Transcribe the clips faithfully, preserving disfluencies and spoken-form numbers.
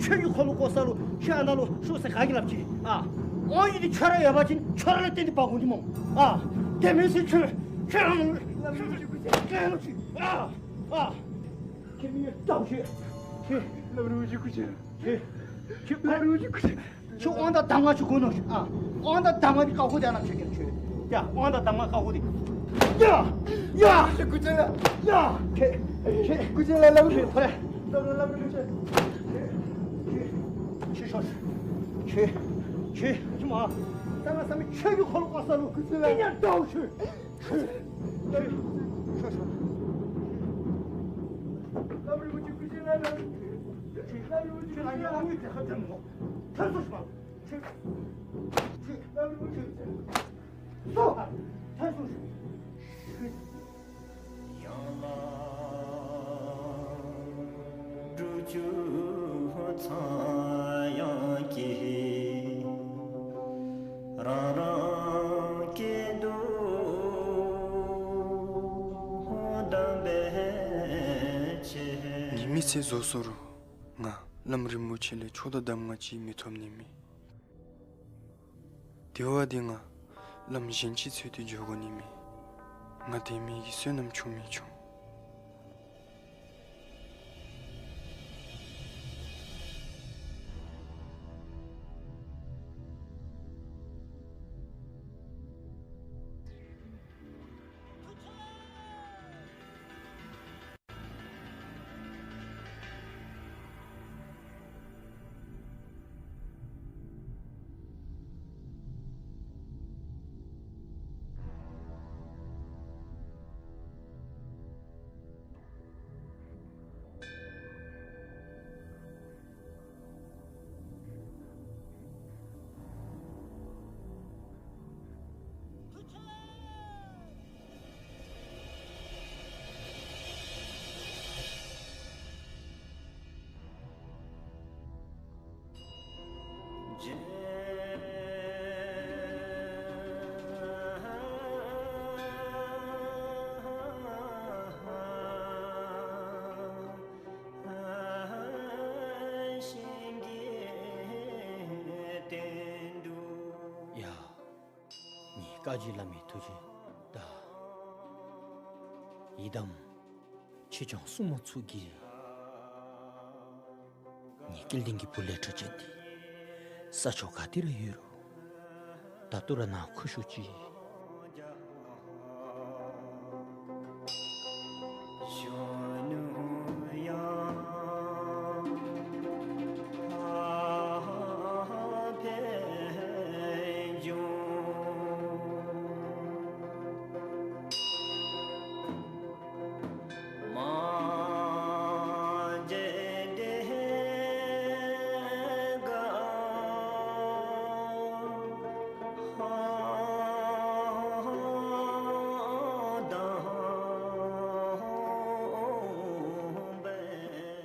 ཆོས་ཀྱི་འཁོར་ལོ་བསྐོར་ས་ལུ་ཁྱོད་ཨ་ནཱ་ལུ་ཤོག་ཟེར་ག་གིས་སླབ་ཅི། ཨ། དབང་ཡོད་དེ་ཁྱོད་ར་ཡོད་པ་ཅིན་ཁྱོད་ར་ལུ་བརྟེན་ཏེ་འབག་དགོ་ནི་སྨོ། ཨ། དེ་མེན་ཟེར་ཁྱོད་ཁྱོད་ར་ལུ་ཁྱོད་ལུ་ཁྱོད་ལུ་ཁྱོད། ཨ། ཨ། ཁྱོད་མི་ཡོད་ལྟ་བུ་ཁྱོད། ཁྱོད་ལམ་རིམ་གྱི་སྐུ་ཆེན། ཁྱོད་ཁྱོད་ལམ་རིམ་གྱི་སྐུ་ཆེན། ཁྱོད་དབང་དང་གདམས་ངག་ཅིག་དགོ་ནོ་ཤིག། ཨ། དབང་དང་གདམས་ངག་འདི་བཀའ་བསྒོ་སྟེ་ཨ་ནཱ་ཁྱོད་ཀྱིས་ཁྱོད། ཡ། དབང་དང་གདམས་ངག་བཀའ་བསྒོ་སྟེ། ཡ། ཡ། སྐུ་ཆེན་ལགས། ཡ། ཁྱོད་ཁྱོད་སྐུ་ཆེན་ལགས། ལམ་རིམ་ཐོ་ཡ། ལམ་རིམ་ལམ་རིམ་ཁྱོད། ཁྱོད་ཁྱོད་ཤོག། ཁྱོད་ཁྱོད་ཁྱོད་མ། ད་ང་བསམ་མི་ཆོས་ཀྱི་འཁོར་ལོ་བསྐོར་ས་ལུ་སྐུ་ཆེན་ལགས། ཨིན་ཡ་ལྟ་བུ་ཁྱོད། ཁྱོད་ཁྱོད་ཤོག་ཤོག། ལམ་རིམ་གྱི་སྐུ་ཆེན་ལགས། ལམ་རིམ་གྱི་སྐུ་ཆེན་ལགས། ཁྱོད་ང་གཉིས་དབང་ཡོད་དེ་ཁ་བདེ་མོ། ཐར་སོང་ཤིག་མ། ཁྱོད་ཁྱོད་ལམ་རིམ་ཁྱོད་སོང་ཐར་སོང་ཤིག། ཁྱོད། ཡང་ལ་འབྲུག་ཆུ་ཚང་ཡང་སྐྱིད། རང་རང་སྐད་དུ་གདམས་པའི་ཆེད། ངེའི་མི་ཚེ་རྫོགས་སོང་རུང་ང་བླམ་རིན་པོ་ཆེ་ལས་ཆོས་དང་གདམས་ངག་ཅིག་མི་ཐོབ་ནི་མེད། དེ་བ་དེ་ང་བླམ་གཞན་ཅིག་འཚོལ་ཏེ་འགྱོ་དགོ་ནི་མས། ང་དེ་མི་གི་བསོད་ནམས་ཆུང་མི་ཆུང་། ཡ། ངེའི་བཀའ་བརྒྱུད་བླ་མའི་ཐུགས་རྗེ་ད། ཡི་དམ་ཆོས་སྐྱོང་སྲུང་མ་ཚུ་གིས་ངེའི་སྐལ་ལྡན་གྱི་བུ་ལས་འཕྲོ་བཅད་དེ་ས་ཕྱོགས་ག་ཏེ་ར་ཡོད་རུང་ད་ལྟོ་ར་ནཱ་འཁོད་ཤོག་ཅིག།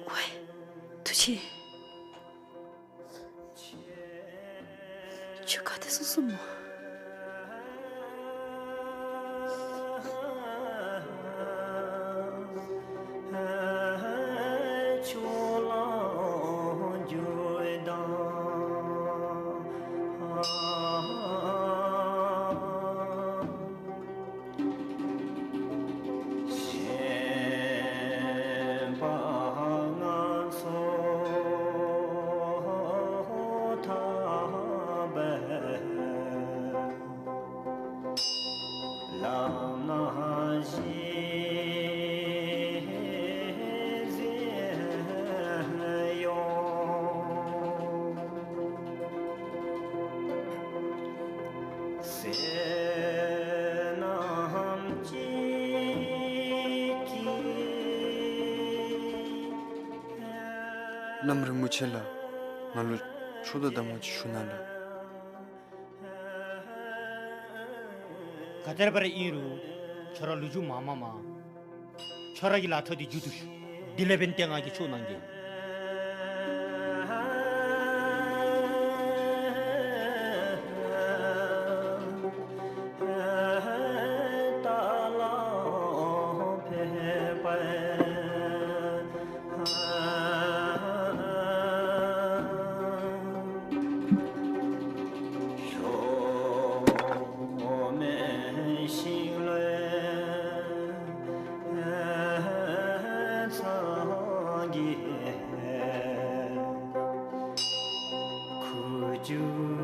ཝའི། ཐུགས་རྗེ་ཆེ། ཁྱོད་ག་ཏེ་སོང་སོང་སྨོ། གཞན་པ་ང་ཚོ་ཐར་པའི་ལམ་ན་གཞི་བཞག་ཡོད། བསོད་ནམས་ཅིག་གིས། བླམ་རིན་པོ་ཆེ་ལགས། ང་ལུ་ཆོས་དང་གདམས་ངག་ཅིག་ཞུ་གནང་ལགས། ག་དེ་སྦེ་ར་ཨིན་རུང་ཁྱོད་ར་ལུ་ཅུང་མ་མ་མ། ཁྱོད་ར་གི་ལཱ་འཕྲོ་འདི་མཇུག་བསྡུ་ཤིག། དེ་ལས་འབདན་ཏེ་ང་གིས་ཆོས་གནང་གེ། ཞུ།